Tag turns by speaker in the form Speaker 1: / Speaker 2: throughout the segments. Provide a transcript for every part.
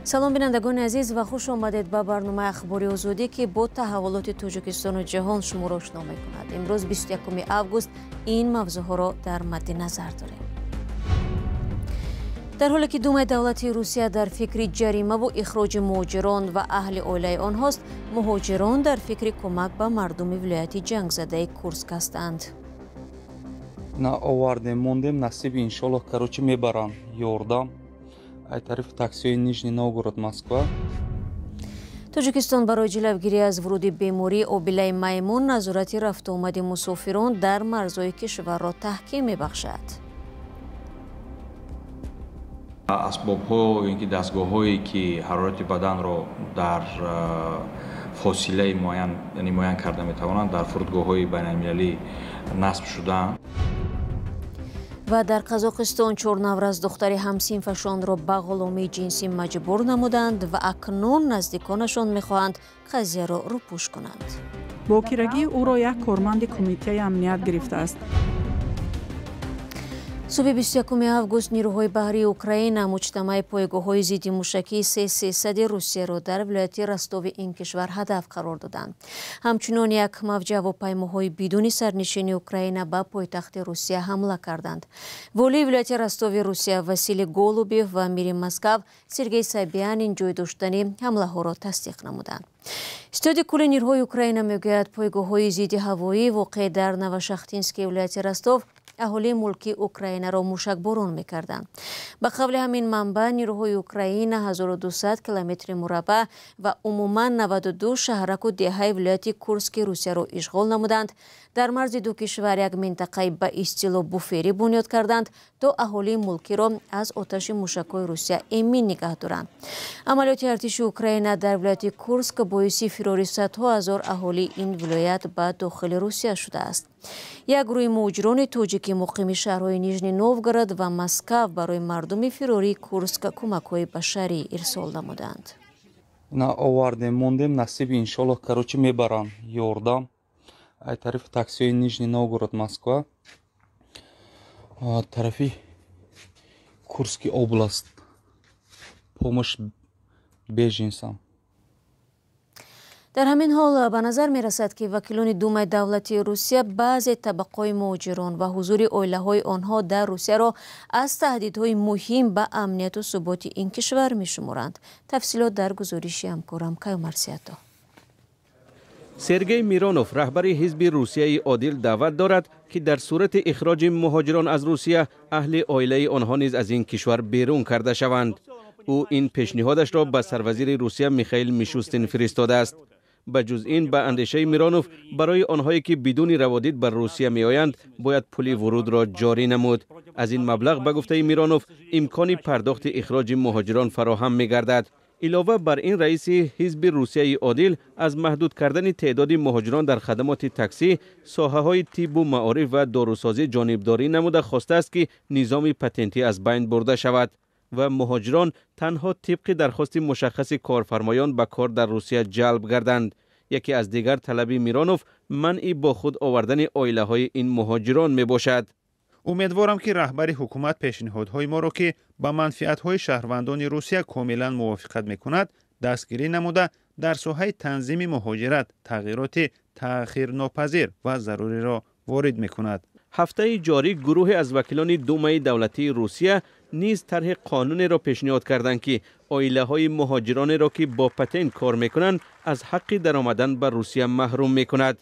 Speaker 1: Салом, бинандагони азиз, ва хуш омадед ба барномаи Ахбори Озодӣ, ки бо таҳаввулоти Тоҷикистону ҷаҳон шуморо ошно мекунад. Имрӯз 21 август ин мавзӯъҳоро дар мадди назар дорем. Дар ҳоле ки Думаи давлатии Русия дар фикри ҷаримаву ихроҷи муҳоҷирон ва аҳли оилаи онҳост, муҳоҷирон дар фикри кӯмак ба мардуми вилояти ҷангзадаи Курск ҳастанд.
Speaker 2: На овардем, мондем, насиби иншоллоҳ, короче, мебаранд ёрдам ай тарафи таксиҳои Нижний Новгород, Москва.
Speaker 1: Тоҷикистон барои ҷилавгирӣ аз вуруди бемории обилаи маймун назорати рафтуомади мусофирон дар марзҳои кишварро таҳким мебахшад.
Speaker 3: Асбобҳо ё ин ки дастгоҳҳое, ки ҳарорати баданро дар фосилаи муайян, яъне муайян карда метавонанд, дар фурудгоҳҳои байналмилалӣ насб шудаанд.
Speaker 1: Ва дар Қазоқистон чор наврас духтари ҳамсинфашонро ба ғуломии ҷинсӣ маҷбур намуданд ва акнун наздиконашон мехоҳанд қазияро рӯпӯш кунанд.
Speaker 4: Бокирагии ӯро як корманди кумитаи амният гирифтааст.
Speaker 1: Субҳи 21 август нирӯҳои баҳрии Украина муҷтамаи пойгоҳҳои зидди мушакии С-300 Русияро дар вилояти Ростови ин кишвар ҳадаф қарор доданд. Ҳамчунон як мавҷи ҳавопаймоҳои бидуни сарнишини Украина ба пойтахти Русия ҳамла карданд. Волии вилояти Ростови Русия Василий Голубев ва мири Москав Сергей Собянин ҷой доштани ҳамлаҳоро тасдиқ намуданд. Ситоди кулли нирӯҳои Украина мегӯяд, пойгоҳҳои зидди ҳавоӣ воқеъ дар Новошахтинский вилояти Ростов аҳолии мулки Украинаро мушакборон мекарданд. Ба қавли ҳамин манбаъ, нирӯҳои Украина 1200 километри мураббаъ ва умуман 92 шаҳраку деҳаи вилояти Курски Русияро ишғол намуданд. Дар марзи ду кишвар як минтақаи ба истилоҳ буферӣ бунёд карданд, то аҳолии мулкиро аз оташи мушакҳои Русия эмин нигаҳ доранд. Амалиёти артиши Украина дар вилояти Курск боиси фирори садҳо ҳазор аҳолии ин вилоят ба дохили Русия шудааст. Як гурӯҳи муҳоҷирони тоҷики муқими шаҳрҳои Нижний Новгород ва Москав барои мардуми фирории Курск кӯмакҳои башарӣ ирсол намуданд.
Speaker 2: На овардем, мондем, насиби иншоллоҳ, короче, мебаранд ёрдам ай тарафи таксиҳои Нижний Новгород, Москва, тарафи Курский област, помощь беженцам.
Speaker 1: Дар ҳамин ҳол ба назар мерасад, ки вакилони Думаи давлатии Русия баъзе табақаҳои муҳоҷирон ва ҳузури оилаҳои онҳо дар Русияро аз таҳдидҳои муҳим ба амнияту суботи ин кишвар мешуморанд. Тафсилот дар гузориши ҳамкорам Каюмар Сиято.
Speaker 5: Сергей Миронов, раҳбари ҳизби Русияи Одил, даъват дорад, ки дар сурати ихроҷи муҳоҷирон аз Русия аҳли оилаи онҳо низ аз ин кишвар берун карда шаванд. Ӯ ин пешниҳодашро ба сарвазири Русия Михаил Мишустин фиристодааст. Ба ҷуз ин, ба андешаи Миронов, барои онҳое ки бидуни раводид ба Русия меоянд, бояд пули вурудро ҷорӣ намуд. Аз ин маблағ, ба гуфтаи Миронов, имкони пардохти ихроҷи муҳоҷирон фароҳам мегардад. Илова бар ин, раиси ҳизби Русияи Одил аз маҳдуд кардани теъдоди муҳоҷирон дар хадамоти таксӣ, соҳаҳои тиббу маориф ва дорусозӣ ҷонибдорӣ намуда, хостааст, ки низоми патентӣ аз байн бурда шавад ва муҳоҷирон танҳо тибқи дархости мушаххаси корфармоён ба кор дар Русия ҷалб гарданд. Яке аз дигар талаби Миронов манъи бо худ овардани оилаҳои ин муҳоҷирон мебошад.
Speaker 6: Умедворам, ки раҳбари ҳукумат пешниҳодҳои моро, ки ба манфиатҳои шаҳрвандони Русия комилан мувофиқат мекунад, дастгирӣ намуда, дар соҳаи танзими муҳоҷират тағйироти таъхирнопазир ва заруриро ворид мекунад.
Speaker 5: Ҳафтаи ҷорӣ гурӯҳе аз вакилони Думаи давлатии Русия низ тарҳи қонунеро пешниҳод карданд, ки оилаҳои муҳоҷиронеро, ки бо патент кор мекунанд, аз ҳаққи даромадан ба Русия маҳрум мекунад.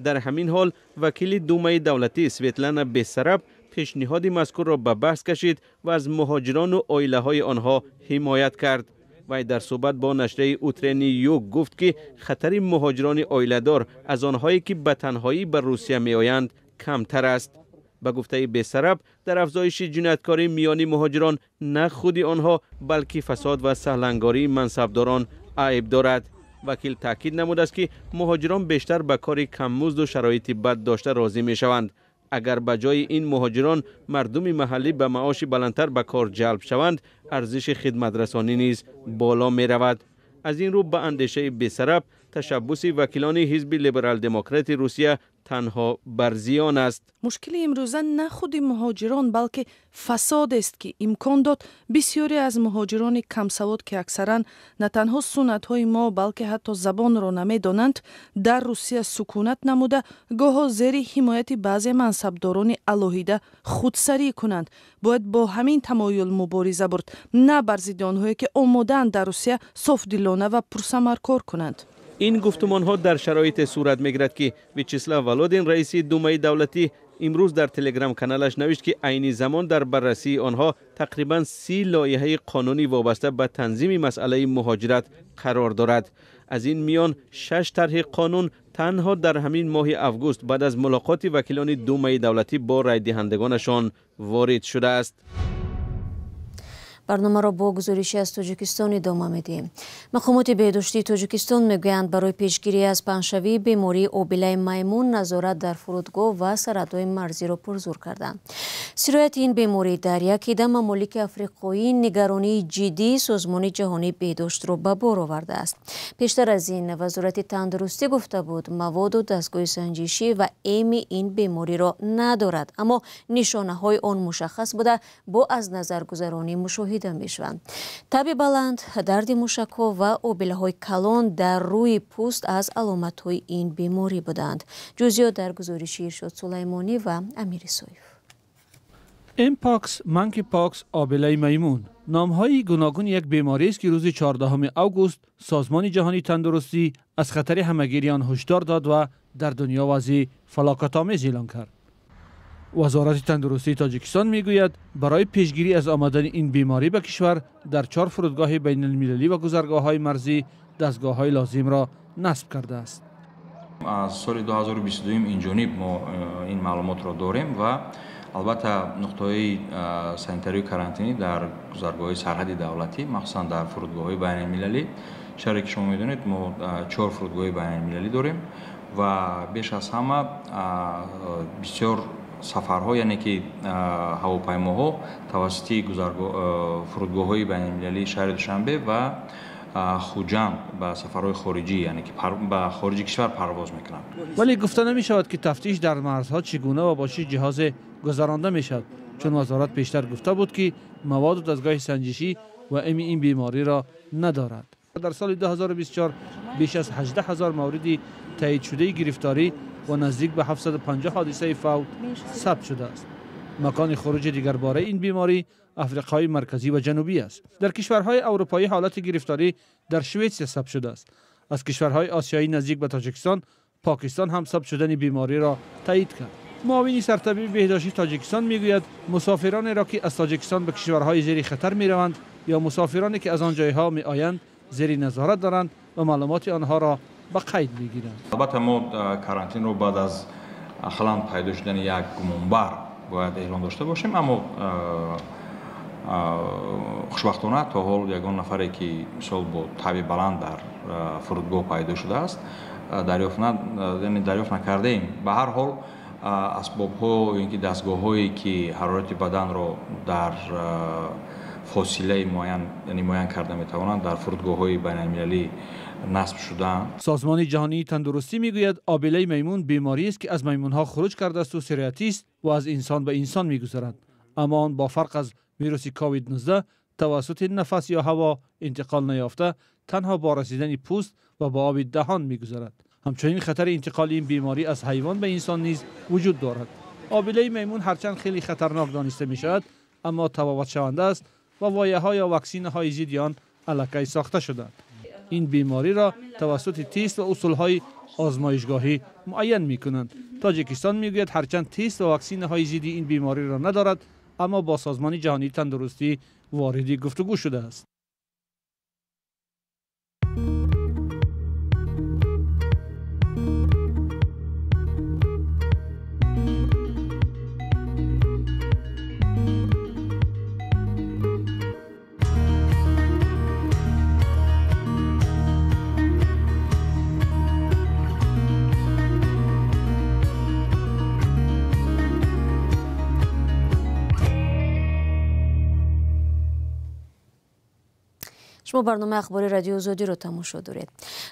Speaker 5: Дар ҳамин ҳол вакили Думаи давлатӣ Светлана Бессараб пешниҳоди мазкурро ба баҳс кашид ва аз муҳоҷирону оилаҳои онҳо ҳимоят кард. Вай дар суҳбат бо нашрияи Утренний Юг гуфт, ки хатари муҳоҷирони оиладор аз онҳое, ки ба танҳоӣ ба Русия меоянд, камтар аст. Ба гуфтаи Бессараб, дар афзоиши ҷинояткорӣ миёни муҳоҷирон на худи онҳо, балки фасод ва саҳлангории мансабдорон айб дорад. Вакил таъкид намудааст, ки муҳоҷирон бештар ба кори каммузду шароити бад дошта розӣ мешаванд. Агар ба ҷои ин муҳоҷирон мардуми маҳаллӣ ба маоши баландтар ба кор ҷалб шаванд, арзиши хидматрасонӣ низ боло меравад. Аз ин рӯ, ба андешаи Бессараб, ташаббуси вакилони ҳизби Либерал-демократи Русия танҳо бар зиён аст.
Speaker 7: Мушкили имрӯза на худи муҳоҷирон, балки фасодест, ки имкон дод бисёре аз муҳоҷирони камсавод, ки аксаран на танҳо суннатҳои мо, балки ҳатто забонро намедонанд, дар Русия сукунат намуда, гоҳо зери ҳимояти баъзе мансабдорони алоҳида худсарӣ кунанд. Бояд бо ҳамин тамоюл мубориза бурд, на бар зидди онҳое, ки омодаанд дар Русия софдилона ва пурсамар кор кунанд.
Speaker 5: Ин гуфтумонҳо дар шароите сурат мегирад, ки Вячеслав Володин, раиси Думаи давлатӣ, имрӯз дар телеграм-каналаш навишт, ки айни замон дар баррасии онҳо тақрибан 30 лоиҳаи қонунӣ вобаста ба танзими масъалаи муҳоҷират қарор дорад. Аз ин миён 6 тарҳи қонун танҳо дар ҳамин моҳи август баъд аз мулоқоти вакилони Думаи давлатӣ бо райдиҳандагонашон ворид шудааст.
Speaker 1: Барномаро бо гузоришӣ аз Тоҷикистон идома медиҳем. Мақомоти беҳдоштии Тоҷикистон мегӯянд, барои пешгирӣ аз паҳншавии бемории обилаи маймун назорат дар фурудгоҳ ва сарҳадҳои марзиро пурзур карданд. Сирояти ин беморӣ дар як ида мамолики африқоӣ нигаронии ҷиддии Созмони ҷаҳонии беҳдоштро ба бор овардааст. Пештар аз ин Вазорати тандурустӣ гуфта буд, маводу дастгоҳи санҷишӣ ва эми ин бемориро надорад, аммо нишонаҳои он мушаххас буда, бо аз назаргузаронӣ мушоҳида мешаванд. Таби баланд, дарди мушакҳо ва обилаҳои калон дар рӯи пӯст аз аломатҳои ин беморӣ буданд. Ҷузъиёт дар гузориши Иршод Сулаймонӣ ва Амир Исоев.
Speaker 8: Мпокс, манкипокс, обилаи маймун номҳои гуногуни як беморӣ аст, ки рӯзи 14 август Созмони ҷаҳонии тандурустӣ аз хатари ҳамагири он ҳушдор дод ва дар дунё вазъи фалокатомез эълон кард. Вазорати тандурустии Тоҷикистон мегӯяд, барои пешгирӣ аз омадани ин беморӣ ба кишвар дар 4 фурудгоҳи байналмилалӣ ва гузаргоҳҳои марзӣ дастгоҳҳои лозимро насб кардааст.
Speaker 3: Аз соли 2022 инҷониб мо ин маълумотро дорем ва албатта нуқтаҳои санитарию карантинӣ дар гузаргоҳҳои сарҳади давлатӣ, махсусан дар фурудгоҳҳои байналмилалӣ. Шаҳре ки шумо медонед, мо 4 фурудгоҳи байналмилалӣ дорем ва беш аз ҳама бисёр сафарҳо, яъне ки ҳавопаймоҳо тавассути фурудгоҳҳои байналмилалии шаҳри Душанбе ва Хуҷанд ба сафарҳои хориҷӣ, яъне ки ба хориҷи кишвар парвоз мекунанд.
Speaker 8: Вале гуфта намешавад, ки тафтиш дар марзҳо чӣ гуна ва бо чӣ ҷиҳозе гузаронда мешавад, чун вазорат пештар гуфта буд, ки маводу дастгоҳи санҷишӣ ва эми ин бемориро надорад. Дар соли 2024 беш аз 18 ҳазор мавриди таъйидшудаи гирифторӣ ва наздик ба 750 ҳодисаи фавт сабт шудааст. Макони хуруҷи дигарбораи ин беморӣ Африқои марказӣ ва ҷанубӣ аст. Дар кишварҳои аврупоӣ ҳолати гирифторӣ дар Шветсия сабт шудааст. Аз кишварҳои осиёӣ наздик ба Тоҷикистон, Покистон ҳам сабт шудани бемориро таъйид кард. Муовини сартабиби беҳдоштии Тоҷикистон мегӯяд, мусофиронеро, ки аз Тоҷикистон ба кишварҳои зери хатар мераванд ё мусофироне, ки аз он ҷойҳо меоянд, зери назорат доранд ва маълумоти онҳоро ба қайд мегиранд.
Speaker 3: Албатта мо карантинро баъд аз ақаллан пайдо шудани як гумонбар бояд эълон дошта бошем, аммо хушбахтона то ҳол ягон нафаре, ки мисол бо таби баланд дар фурудгоҳ пайдо шудааст, дарёфт накардаем. Ба ҳар ҳол асбобҳо ё ки дастгоҳҳое, ки ҳарорати баданро дар фосилаи муайян, яъне муайян карда метавонанд, дар фурудгоҳҳои байналмилалӣ насб шудаанд.
Speaker 8: Созмони ҷаҳонии тандурустӣ мегӯяд, обилаи маймун бемориест, ки аз маймунҳо хуруҷ кардааст ва сироятист ва аз инсон ба инсон мегузарад. Аммо он бо фарқ аз вируси ковид-19 тавассути нафас ё ҳаво интиқол наёфта, танҳо бо расидани пӯст ва бо оби даҳон мегузарад. Ҳамчунин хатари интиқоли ин беморӣ аз ҳайвон ба инсон низ вуҷуд дорад. Обилаи маймун ҳарчанд хеле хатарнок дониста мешавад, аммо табобатшаванда аст ва вояҳо ё ваксинаҳои зидди он аллакай сохта шудаанд. Ин бемориро тавассути тест ва усулҳои озмоишгоҳӣ муайян мекунанд. Тоҷикистон мегӯяд, ҳарчанд тест ва ваксинаҳои зидди ин бемориро надорад, аммо бо Созмони ҷаҳонии тандурустӣ вориди гуфтугӯ шудааст.
Speaker 1: Шумо барномаи ахбори Радиои Озодиро тамошо доред.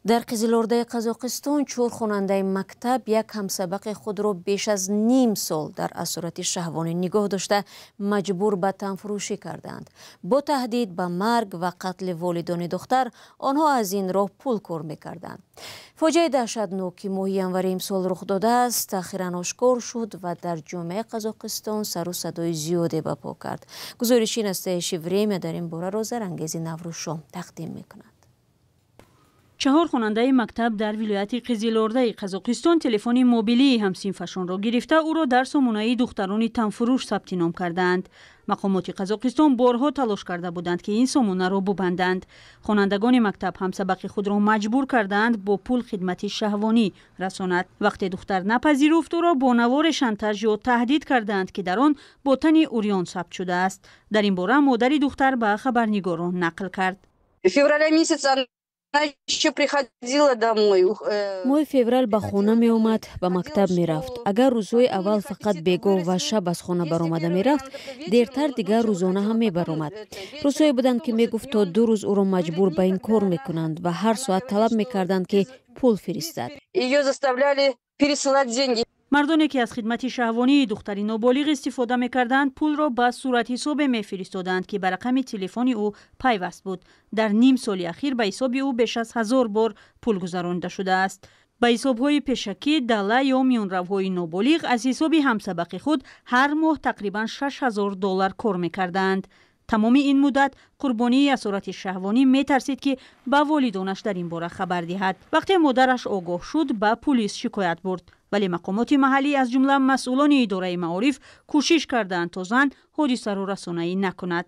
Speaker 1: Дар Қизилордаи Қазоқистон 4 хонандаи мактаб як ҳамсабақи худро беш аз ним сол дар асорати шаҳвонӣ нигоҳ дошта маҷбур ба танфурӯшӣ карданд. Бо таҳдид ба марг ва қатли волидони духтар онҳо аз ин роҳ пул кор мекарданд. Фоҷиаи даҳшатнок, ки моҳи январи имсол рух додааст, ахиран ошкор шуд ва дар ҷомеаи Қазоқистон сару садои зиёде ба по кард. Гузориши Настоящее время дар ин бораро Зарангези Наврӯзшо тақдим мекунад.
Speaker 9: 4 хонандаи мактаб дар вилояти Қизилордаи Қазоқистон телефони мобилии ҳамсинфашонро гирифта ӯро дар сомонаи духтарони танфурӯш сабти ном кардаанд. Мақомоти Қазоқистон борҳо талош карда буданд, ки ин сомонаро бубанданд. Хонандагони мактаб ҳамсабақи худро маҷбур кардаанд бо пул хидмати шаҳвонӣ расонад. Вақте духтар напазируфт, ӯро бо навори шантаж ё таҳдид кардаанд, ки дар он бо тани урён сабт шудааст. Дар ин бора модари духтар ба хабарнигорон нақл кард.
Speaker 1: Моҳи феврал ба хона меомад, ба мактаб мерафт. Агар рӯзҳои аввал фақат бегоҳ ва шаб аз хона баромада мерафт, дертар дигар рӯзона ҳам мебаромад. Рӯзҳое буданд, ки мегуфт то 2 рӯз ӯро маҷбур ба ин кор мекунанд ва ҳар соат талаб мекарданд, ки пул фиристад.
Speaker 9: Мардоне ки аз хидмати шаҳвонии духтари ноболиғ истифода мекарданд, пулро ба суратҳисобе мефиристоданд, ки ба рақами телефони ӯ пайваст буд. Дар ним соли ахир ба ҳисоби ӯ беш аз 1000 бор пул гузаронида шудааст. Ба ҳисобҳои пешакӣ, дала ё миёнравҳои ноболиғ аз ҳисоби ҳамсабақи худ ҳар моҳ тақрибан $6000 кор мекарданд. Тамоми ин муддат қурбонии асорати шаҳвонӣ метарсид, ки ба волидонаш дар ин бора хабар диҳад. Вақте модараш огоҳ шуд, ба пулис шикоят бурд. Вале мақомоти маҳаллӣ, аз ҷумла масъулони идораи маориф, кӯшиш карданд, то зан ҳодисаро расонаӣ накунад.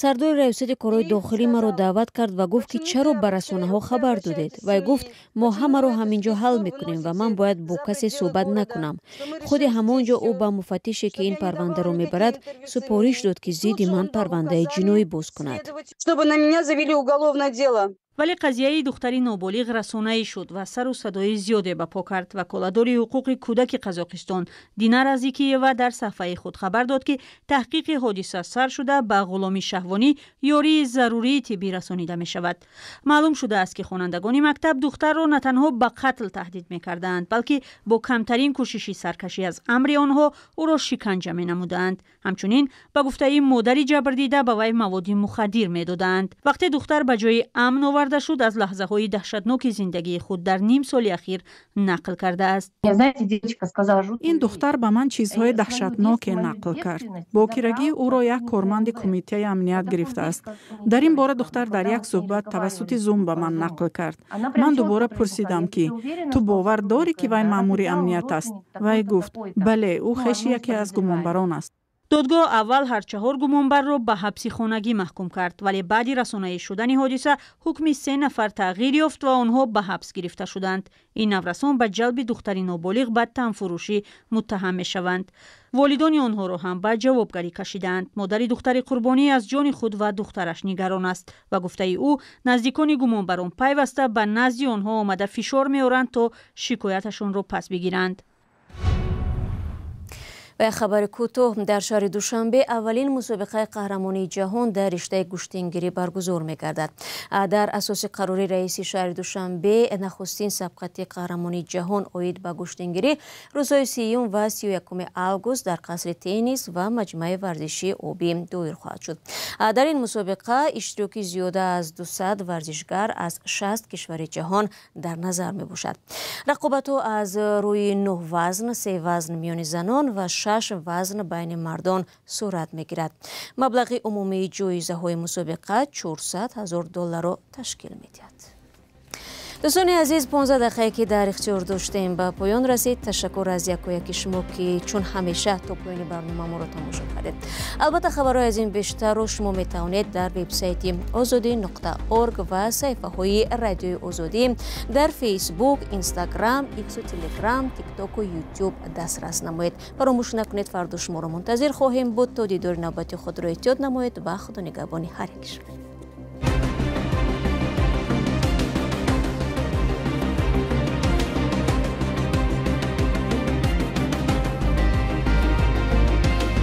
Speaker 1: Сардори раёсати корҳои дохилӣ маро даъват кард ва гуфт, ки чаро ба расонаҳо хабар додед. Вай гуфт, мо ҳамаро ҳамин ҷо ҳал мекунем ва ман бояд бо касе суҳбат накунам. Худи ҳамон ҷо ӯ ба муфаттише, ки ин парвандаро мебарад, супориш дод, ки зидди ман парвандаи ҷиноӣ боз кунад.
Speaker 9: Вале қазияи духтари ноболиғ расонаӣ шуд ва сару садои зиёде ба по кард. Ваколадори ҳуқуқи кӯдаки Қазоқистон Динара Зикиева дар саҳфаи худ хабар дод, ки таҳқиқи ҳодиса сар шуда ба ғуломи шаҳвонӣ ёрии зарурии тиббӣ расонида мешавад. Маълум шудааст, ки хонандагони мактаб духтарро на танҳо ба қатл таҳдид мекарданд, балки бо камтарин кӯшиши саркашӣ аз амри онҳо ӯро шиканҷа менамуданд. Ҳамчунин ба гуфтаи модари ҷабрдида ба вай маводи мухаддир медоданд. Вақте духтар ба ҷои амн оварда шуд, аз лаҳзаҳои даҳшатноки зиндагии худ дар ним соли ахир нақл кардааст.
Speaker 4: Ин духтар ба ман чизҳои даҳшатноке нақл кард. Бокирагии ӯро як корманди кумитаи амният гирифтааст. Дар ин бора духтар дар як суҳбат тавассути Зум ба ман нақл кард. Ман дубора пурсидам, ки ту бовар дорӣ, ки вай маъмури амният аст? Вай гуфт, бале, ӯ хеши яке аз гумонбарон аст.
Speaker 9: Додгоҳ аввал ҳар 4 гумонбарро ба ҳабси хонагӣ маҳкум кард, вале баъди расонаӣ шудани ҳодиса ҳукми 3 нафар тағйир ёфт ва онҳо ба ҳабс гирифта шуданд. Ин наврасон ба ҷалби духтари ноболиғ ба танфурӯшӣ муттаҳам мешаванд. Волидони онҳоро ҳам ба ҷавобгарӣ кашидаанд. Модари духтари қурбонӣ аз ҷони худ ва духтараш нигарон аст. Ба гуфтаи ӯ, наздикони гумонбарон пайваста ба назди онҳо омада фишор меоранд, то шикояташонро пас бигиранд.
Speaker 1: Ва хабари кӯтоҳ: дар шаҳри Душанбе аввалин мусобиқаи қаҳрамонии ҷаҳон дар риштаи гӯштингирӣ баргузор мегардад. Дар асоси қарори раиси шаҳри Душанбе нахустин сабқати қаҳрамонии ҷаҳон оид ба гӯштингирӣ рӯзҳои 30 ва 31 август дар қасри теннис ва маҷмӯаи варзишии обӣ доир хоҳад шуд. Дар ин мусобиқа иштироки зиёда аз 200 варзишгар аз 60 кишвари ҷаҳон дар назар мебошад. Рақобатҳо аз рӯи 9 вазн, 3 вазн миёни занон ва 6 вазн байни мардон сурат мегирад. Маблағи умумии ҷоизаҳои мусобиқа $400,000 ташкил медиҳад. Дӯстони азиз, 15 дақиқае ки дар ихтиёр доштем ба поён расид. Ташаккур аз якояки шумо, ки чун ҳамеша то поёни барнома моро тамошо кардед. Албатта хабарҳои аз ин бештарро шумо метавонед дар вебсайти озодӣ.org ва саҳифаҳои Радиои Озодӣ дар Фейсбук, Инстаграм, Иксу, Телеграм, Тиктоку, Ютуб дастрас намоед. Фаромӯш накунед, фардо шуморо мунтазир хоҳем буд. То дидори навбати худро эҳтиёт намоед ва худонигаҳбони ҳар яки шумо.